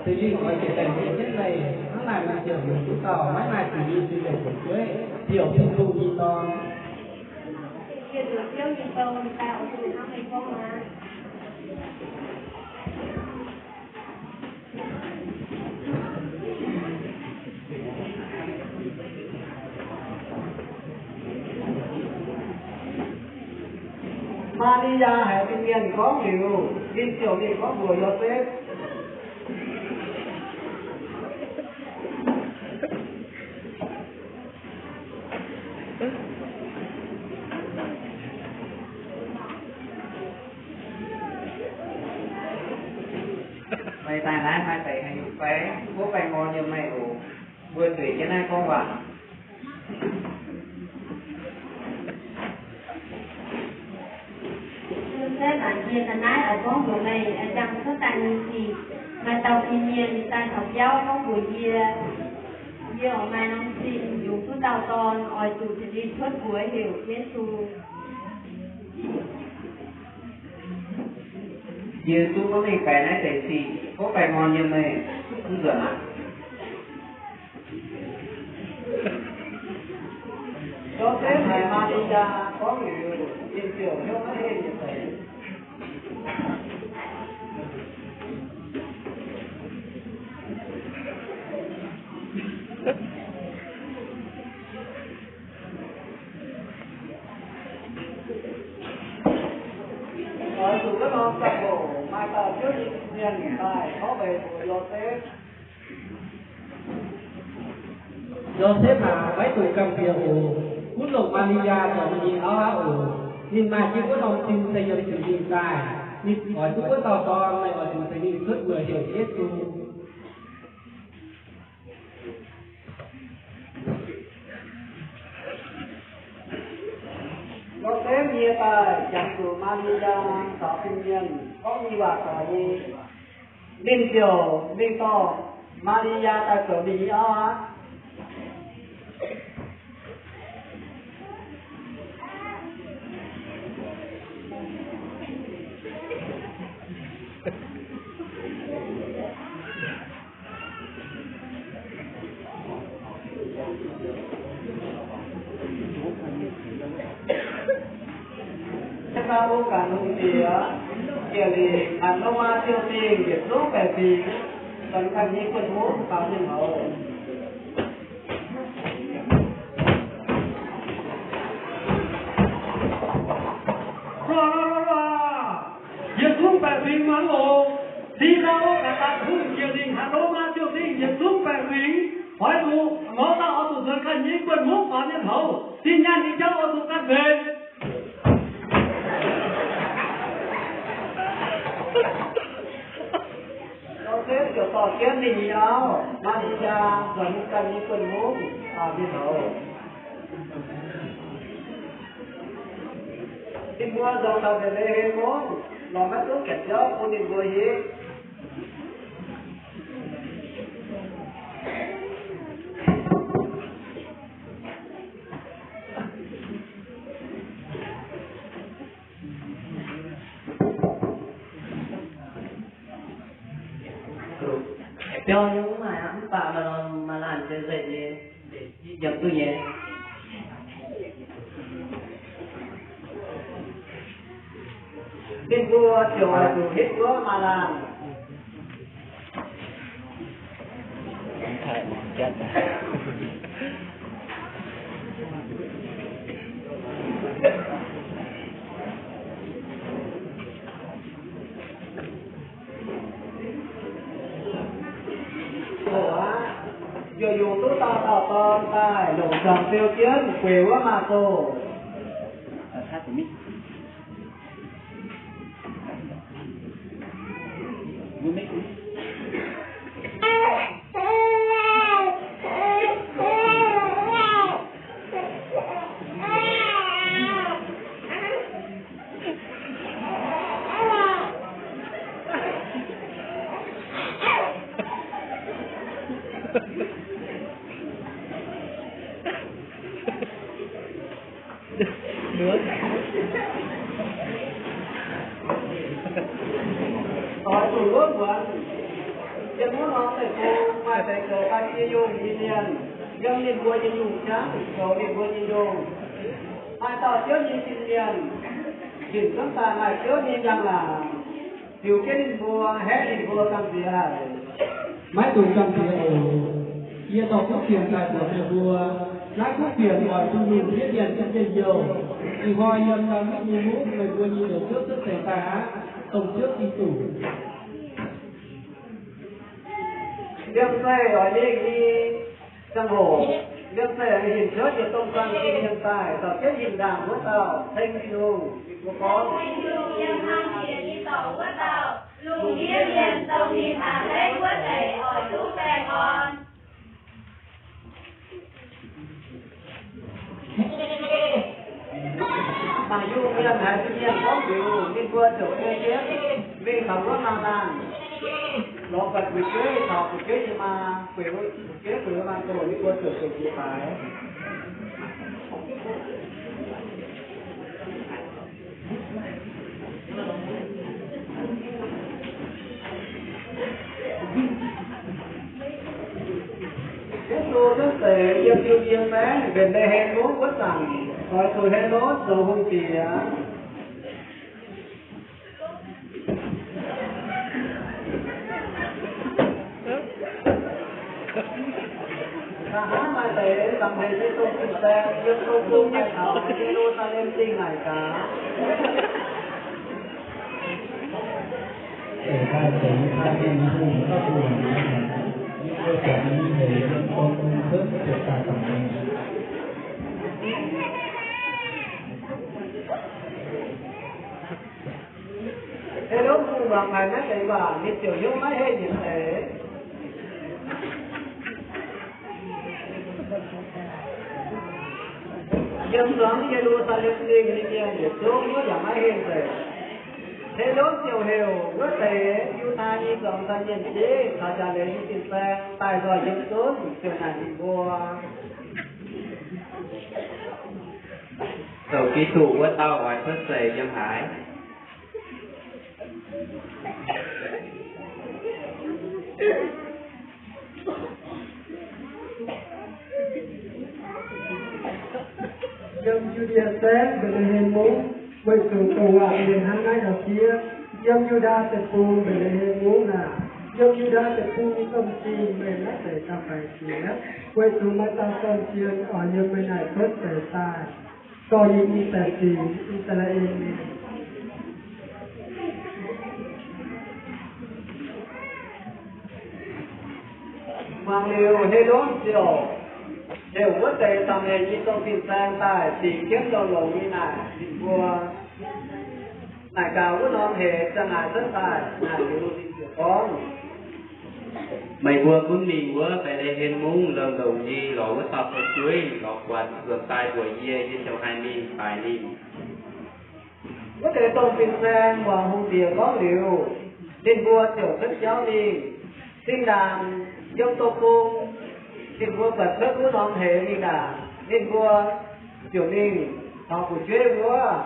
Tin-Hungh oix zuqc ceix en jienv meih. Hnangv naaic meih ziouc yungz wuov dauh maiv maaih zuiz nyei cing-nzengc fu'jueiv, ziouc Tin-Hungh nyei Dorn. Yie nduqc Ziouv nyei gong daaih oix zuqc hnangv meih gorngv aqv. Maa^li^yaa haiz fin-mienh gorngv liuz, ninh ziouc mingh gorngv mbuox Yosepv. Meih daaih naaiv maaih deix haaix nyungc fai? Tov baengh orn yiem meih oc. Mbuo zueiz jienv naaiv gorngv waac. Yosepv aac, yie ga'naaiv oix gorngv mbuox meih, a'jang cuotv daaih nyei sic. Maaih dauh fin-mienh daaih caux biauv gorngv mbuox yie, yie oix maaih norm cing yungz duqv dauh dorn, oix zuqc ceix ninh cuotv mbuox heuc Yesu. Yie duqv gorngv mengh baeqc naaiv deix sic, tov baengh orn yiem meih. Mv nzuonx aqv. Yosepv haiz Maa^li^yaa gorngv liuz, ninh ziouc hnyouv maiv henh nyei deix. Oix zuqc wuov norm ziangh hoc maaih dauh Ziouv nyei mienh daaih gorngv mbuox Yosepv. Yosepv aac, maiv dungx gamh nziex oc. Gunv longc Maa^li^yaa zoux ninh nyei auv aqv oc. Ninh maaih jienv wuov norm sin se yiem zuiz mingh daaih. Ninh oix duqv wuov dauh dorn, ninh oix zuqc ceix mingh cuotv weic heuc Yesu. Nor-deix nyie daaih jangx zuqc Maa^li^yaa caux fin-mienh gorngv nyei waac doic nyei. Ninh ziouc mingh dorh Maa^li^yaa daaih zoux ninh nyei auv aqv. Aa^baa^lo^ganh hungh diex, ziec lingc hatc Lomaa ziouv dingh yietc zungv baeqc fingx, zoux ganh nyei buonv-muangv faaux mienh houz. Yietc zungv baeqc fingx muangx oc. Zi^ndau ganh daaih hungh ziec lingc hatc Lomaa ziouv dingh yietc zungv baeqc fingx, oix zuqc mouz dauh oix zuqc zoux ganh nyei buonv-muangv faaux mienh houz. Zinh nyaanh nyei jauv oix zuqc ganh nzengc. Yosepv ziouc dorh jienv ninh nyei auv, Maa^li^yaa, zoux ninh ganh nyei buonv-muangv faaux mienh houz. Ninh mbuo nzoux taux Mbetc^le^hem Mungv, lorz maiv duqv gaeqv jauv bun ninh mbuo hietv. Biauv nyei mv maaih aqv, mv baac maaih norm maaih laanh nzengc nzengc nyei, yiem duqv nyei. Ninh mbuo ziouc oix zuqc hitv wuov maaih laanh. Hoc aqv, yaac yungz duqv dauh dauh dorn daaih longc juangc beu jienv gueix wuov maaz-zoh. Oix zuqc luov muonz, yiem wuov norm deic-bung maaih deix zoux daaih nyei yungh nyei mienh, yiem ninh mbuo nyei yungh jangv zoux ninh mbuo nyei yungh. Maaih dauh Ziouv nyei fin-mienh, hinc cuotv daaih maaih Ziouv nyei njang-laangc, ziux jienv ninh mbuo, haeqv ninh mbuo gamh nziex haic. Maiv dungx gamh nziex oc. Yie dorh kuv fienx daaih mbuox meih mbuo, naaiv kuv fienx oix bun lungh ndiev mienh duqv njien-youh. Ih hnoi yiem Ndaawitv nyei mungv meih mbuo nyei Njoux Ziouv cuotv seix daaih aqv, dongh Ziouv Giduc. Liemh zeih oix mingh nyei ziangh hoc, liemh zeih hinc cuotv yietc domh zuangx jiex mienh daaih, caux jienv hinc ndaangc wuov dauh ceng Tin-Hungh. Mbuo gorngv, Tin-Hungh yiem hlang jiex nyei dorngx wuov dauh, lungh ndiev mienh dongh ninh hnangv haaix wuov deix oix duqv baengh orn. Mangc yungh mienh haiz fin-mienh gorngv liuz, ninh mbuo ziouc ei jienv mingh taux wuov maaz-laanh, lorz buatc fu'jueiv taux fu'jueiv nyei maa, gueic fu'jueiv gueic wuov maaz-zoh, ninh mbuo ziouc zuqc jiex daaih. Yesu cuotv seix yiem Yu^ndie Baeqv Mbetc^le^hem Mungv wuov zanc, doix zuqc Helotv zoux hungh diex. Nqa'haav maaih deix Zaangc Diex nyei Domh Fin-Saeng yiem Domh Bung daaih taux Ye^lu^saa^lem Zingh naaic gaax. Deix daaih deix daaih Tin-Hungh gauh bun naaic, yie mbuo buatc nyei deix yiem Domh Bung cuotv ziepc daaih zaangc Diex. Zuangx haiz naaiv deix waac, ninh ziouc hnyouv maiv henh nyei deix. Yiem zuangx Ye^lu^saa^lem Zingh nyei mienh yietc zungv hnyouv yaac maiv henh deix. Helotv ziouc heuc wuov deix Yiutai nyei zuangx nza'hmien-bieiv caux jaax leiz nyei fin-saeng daaih nzoih yiem zunv, ziouc naaic ninh mbuo, Zoux Giduc wuov dauh oix cuotv seix yiem haaix? Yiem Yu^ndie Saengv Mbetc^le^hem Mungv, weic zuqc douc waac mienh hnangv naaiv gauh fiev, Yiem Yu^ndaa Deic-Bung Mbetc^le^hem Mungv naaic, yiem Yu^ndaa Deic-Bung nyei domh zingh meih maiv zeiz gauh faix jiex, weic zuqc maaih dauh Sorn-Zien oix yiem meih naaic cuotv seix daaih, dorh yie nyei baeqc fingx, I^saa^laa^en Mienh. Muangx liuz, Helotv ziouc heuc wuov deix Saa^me^en nyei domh fin-saeng daaih cingx jienv longx-longx nyei naaic ninh mbuo. Naaic gaax wuov norm heix ziang naaic cuotv daaih naaic liuz, ninh ziouc gorngv, Meih mbuo gunv mingh wuov Mbetc^le^hem Mungv longx-longx nyei lorz wuov dauh fu'jueiv lorz buatc, nzuonx daaih mbuox yie, yie ziouc haih mingh faix ninh. Wuov deix domh fin-saeng muangx hungh diex gorngv liuz, ninh mbuo ziouc cuotv jauv mingh. Zinh ndaangc yiem douz bung, ninh mbuo buatc cuotv wuov norm heix mingh ndaangc, ninh mbuo ziouc mingh taux fu'jueiv wuov.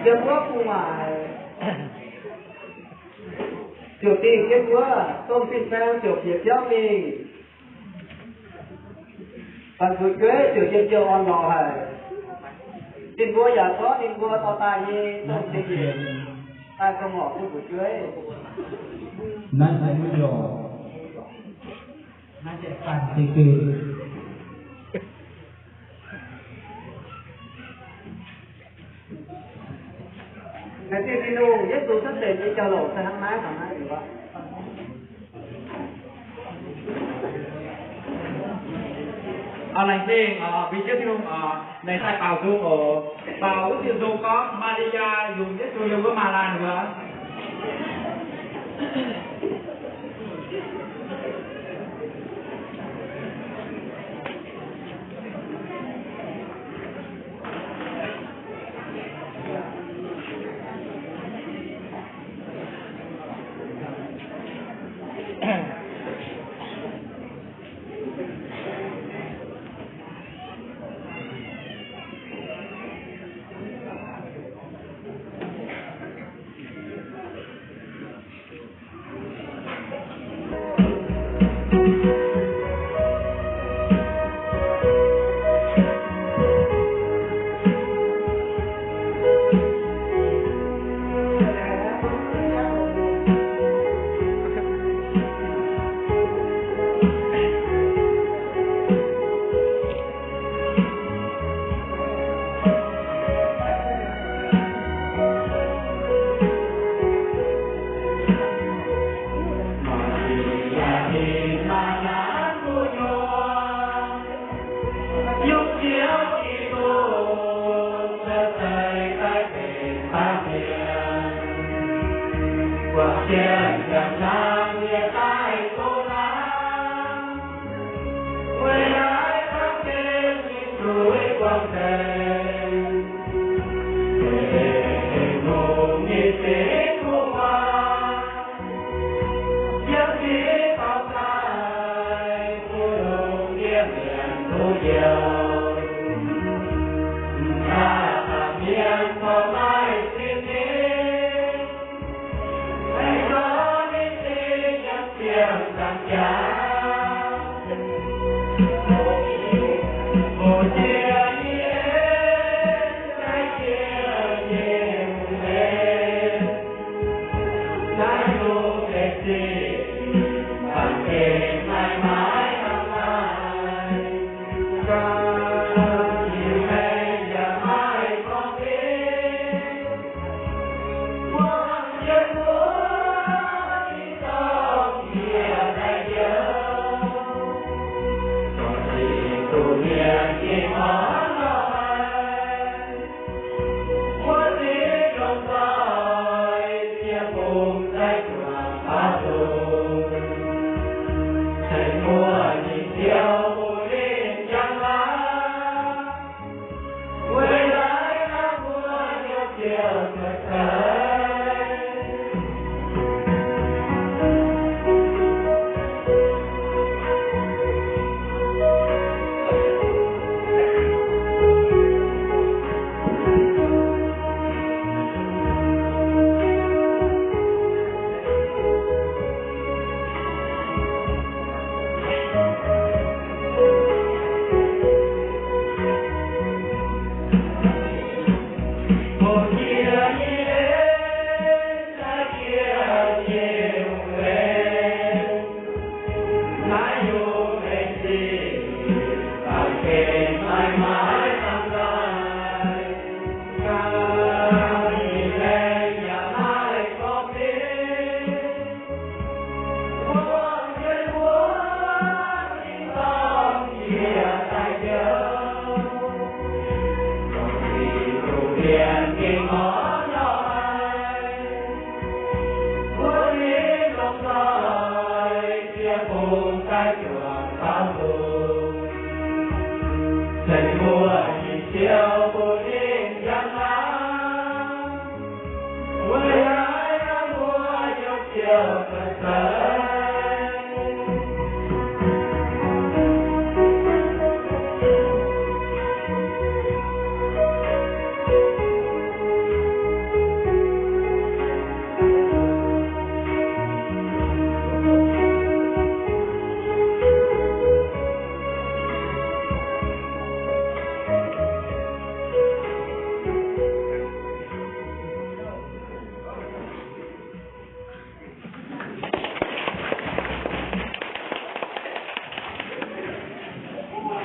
Yiem wuov gu'nguaaic ziouc dingh jienv wuov, domh fin-saeng ziouc bieqc biauv mingh. Baac fu'jueiv ziouc njien-youh orn-lorqc haic. Ninh mbuo yaac zorqv ninh mbuo dorh daaih nyei domh zinh yienc daaih dongh horc bun fu'jueiv. Naaiv se wuov njoux. Naaiv se ganh se geh. Laengz zingh Tin-Hungh, Yesu cuotv seix nyei jauv-louc se hnangv naaiv, hnangv naaiv oc. Oc, laengz zingh, oc, mbuo Ziouv Tin-Hungh, oc, meih daaih baaux nzung oc. Baaux wuov diuh nzung gorngv Maa^li^yaa yungz Yesu yiem wuov maaz-laanh wuov.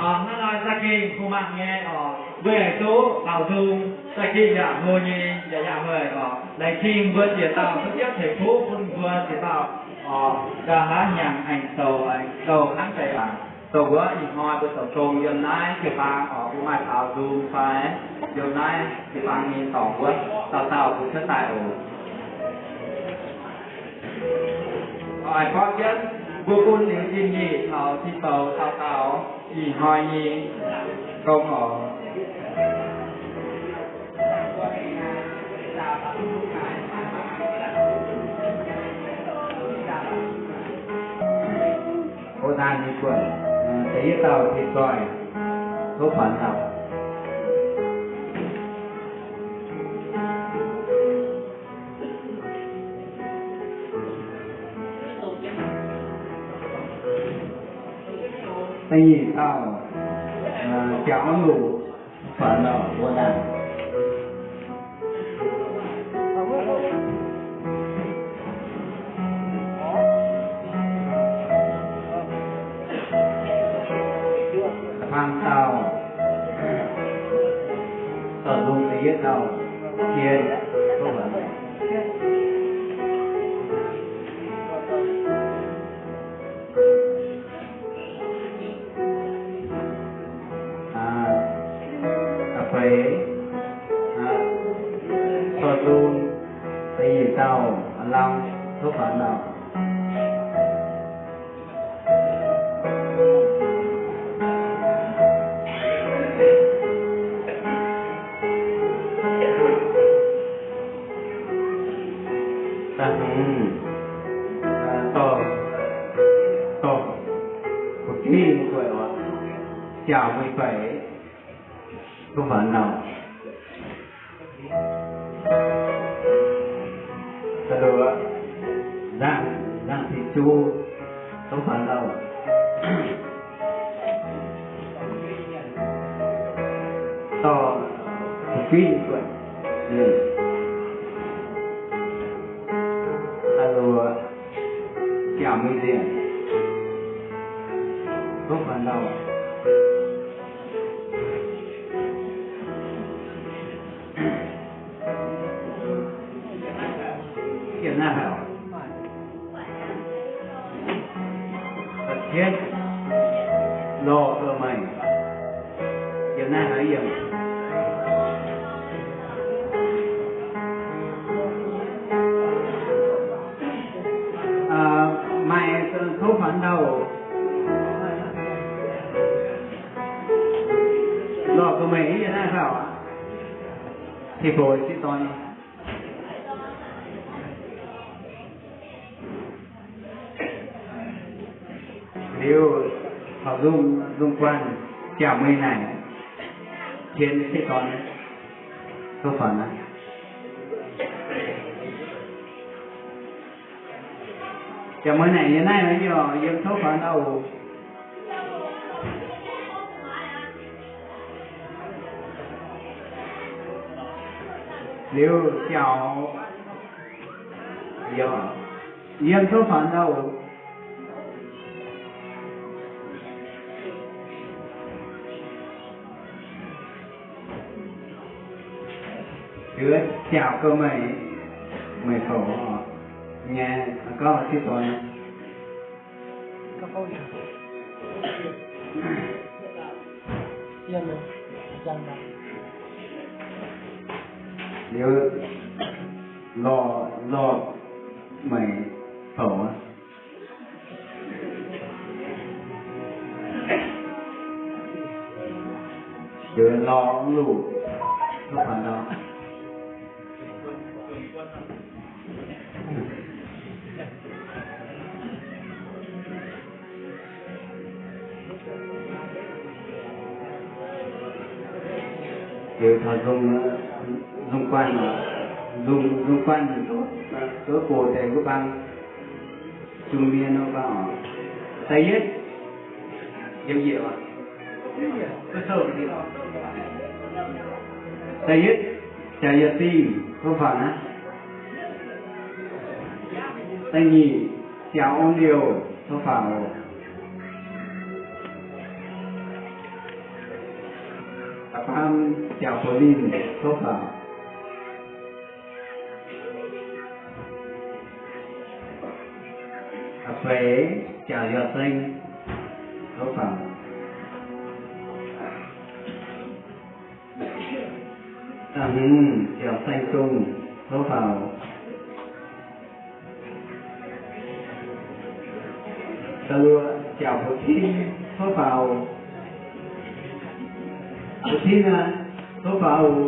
Hnangv naaic za'gengh kuh mangc nyei oc. Mbuo yaac duqv taux nzung, za'gengh yaac hlo nyei, yaac yaac hlo oc. Laengz zingh mbuo ziex dauh duqv ziepv tengx kuv bun mbuo ziex dauh oc. Gauh hnangv hnyangx aengx douc, aengx douc hnangv deix baac douc wuov ih hnoi mbuo zoux gong yiem naaiv jiu-baang oc, mbuo maaih taux nzung fai yiem naaiv jiu-baang nyei dorngx wuov dauh dauh mbuo cuotv daaih oc. Oix gorngv jienv mbuo bun liuz zinh nyic taux zinh douc dauh dauh ih hnoi nyei gong oc. Houv daan nyei buonc, da'yietv dauh Tin-Zoih, tov faaux ndau. Da'nyeic dauh, Jauv Luqc, tov faaux ndau, houv daan. Da'faam dauh, dorh nzung da'yietv dauh, Jien, tov faaux ndau. Da'feix, dorh nzung da'nyeic dauh, Lau, tov faaux ndau. Da'hmz, dorh, dorh, Fu'jueiv Guoqv oc, Jauv Mui Guoqv, tov faaux ndau. Da'luoqc, Nzangc, Nzangc Tin Zu, tov faaux ndau. Dorh, Fu'jueiv Guoqv. Da'luoqc, Jauv Mui Nzienh, tov faaux ndau. Yiem naaiv haic. Da'cietv, Lorh Ga'meih, yiem naaiv haic yiem. Maaih tov faaux ndau. Lorh Ga'meih yiem naaiv haic aqv. Sieqv-box sieqv-dorn. Liuz, taux nzung, nzung guanh, Jauv Mui Naaic, Tien sieqv-dorn, tov faaux naaiv. Jauv Mui Naaic yiem naaiv nyei oc, yiem tov faaux ndau. Liuz Jauv, yiem, yiem tov faaux ndau. Liuz Jauv Ga'meih, meih fouc nyei, gorngv sieqv-dorn. Liuz Lorh, Lorh Meih fouc aqv. Liuz Lorh Luqc, tov faaux ndau. Liuz taux nzung, nzung guanh, nzung, nzung guanh, zuov gox deix wuov bang, zungh mienh wuov bang oc. Da'yietv, yiem yietc oc. Da'yietv, Jaux Yietc Zingh, tov faaux naaiv. Da'nyeic, Jaux Ong Liouh, tov faaux. Da'faam, Jaux Buoz Linh, tov faaux. Da'feix, Jaux Yauh Seng, tov faaux. Da'hmz, Jaux Saeng Zungh, tov faaux. Da'luoqc, Jaux Buoz Tin, tov faaux. Buoz Tin aac, tov faaux.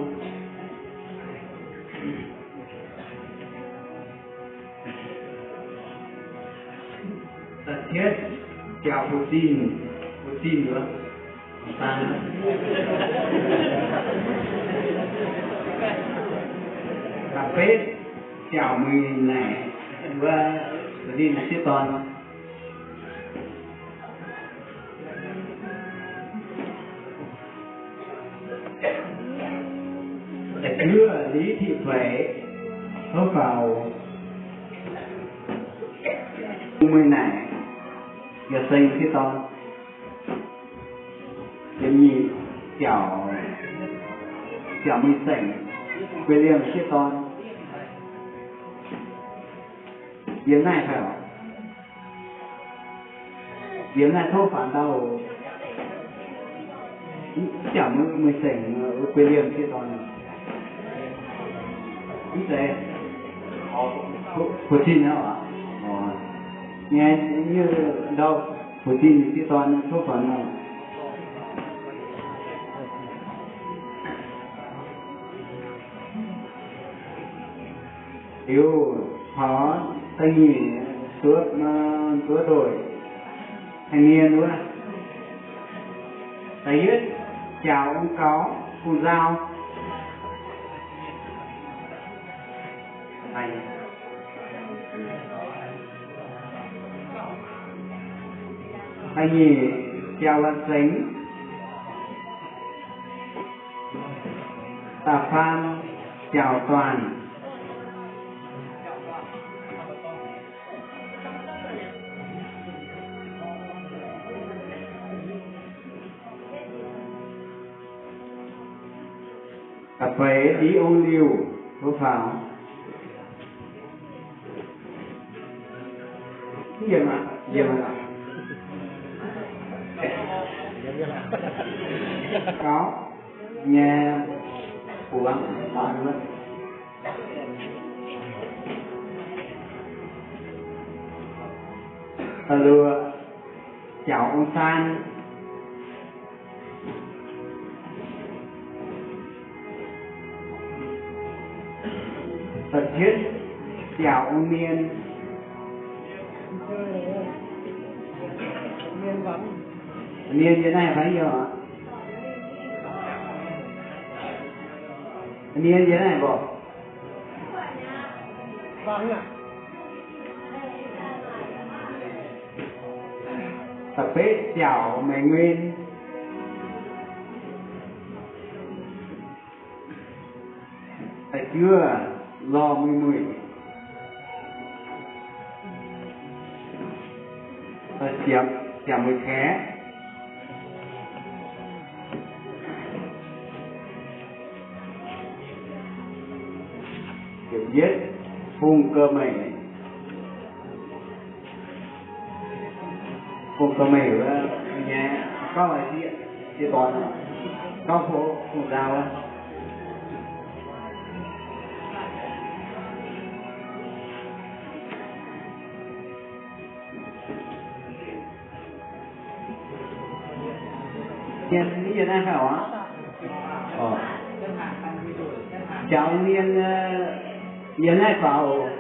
Da'cietv, Jaux Buoz Zinh, Buoz Zinh wuov. Da'betv, Jaux Muic Naaic, wuov Buoz Zinh sieqv dorn. Da'juov, Liz Tiqv Feix, tov faaux. Muic Naaic, Yauh Seng sieqv dorn. Yiem nyeic, Jaux, Jaux Muic Saengc, Guei Liemh sieqv dorn. Yiem naaiv fai oc? Yiem naaiv tov faaux ndau. Jaux Muic Saengc, Guei Liemh sieqv dorn. Mv zeiz. Buoz Zinh aqv oc. Nyei, nyei ndau, Buoz Zinh sieqv dorn tov faaux ndau. Liuz taux da'nyeic, zuov, zuov ndoih, thanh niên wuov. Da'yietv, Jaux Ong Gaux, Ong Nzau. Da'nyeic, Jaux Wan Sengx. Da'faam, Jaux Duanh. Da'feix, Liz Ong Liuh, tov faaux. Yiem aqv, yiem aqv. Gauv nyei, buangv. Da'luoqc, Jaux Ong Saan. Da'cietv, Jaux Ong Mien. Mien yiem naaiv fai yiem aqv? Mien yiem naaiv mborqc. Da'betv, Jaux Meix Nquen. Da'juov, Lorh Muic Muic. Da'siepc, Jaux Muic Kaeqv. Da'yietv, Fungh Gauv Meih. Fungh Gauv Meih wuov nyei, Gauv A'sieqv, sieqv dorn, Gauv Fo, Fungh Nzau wuov. Mienh yiem naaiv fai oc? Jaux mienh yiem naaiv faaux?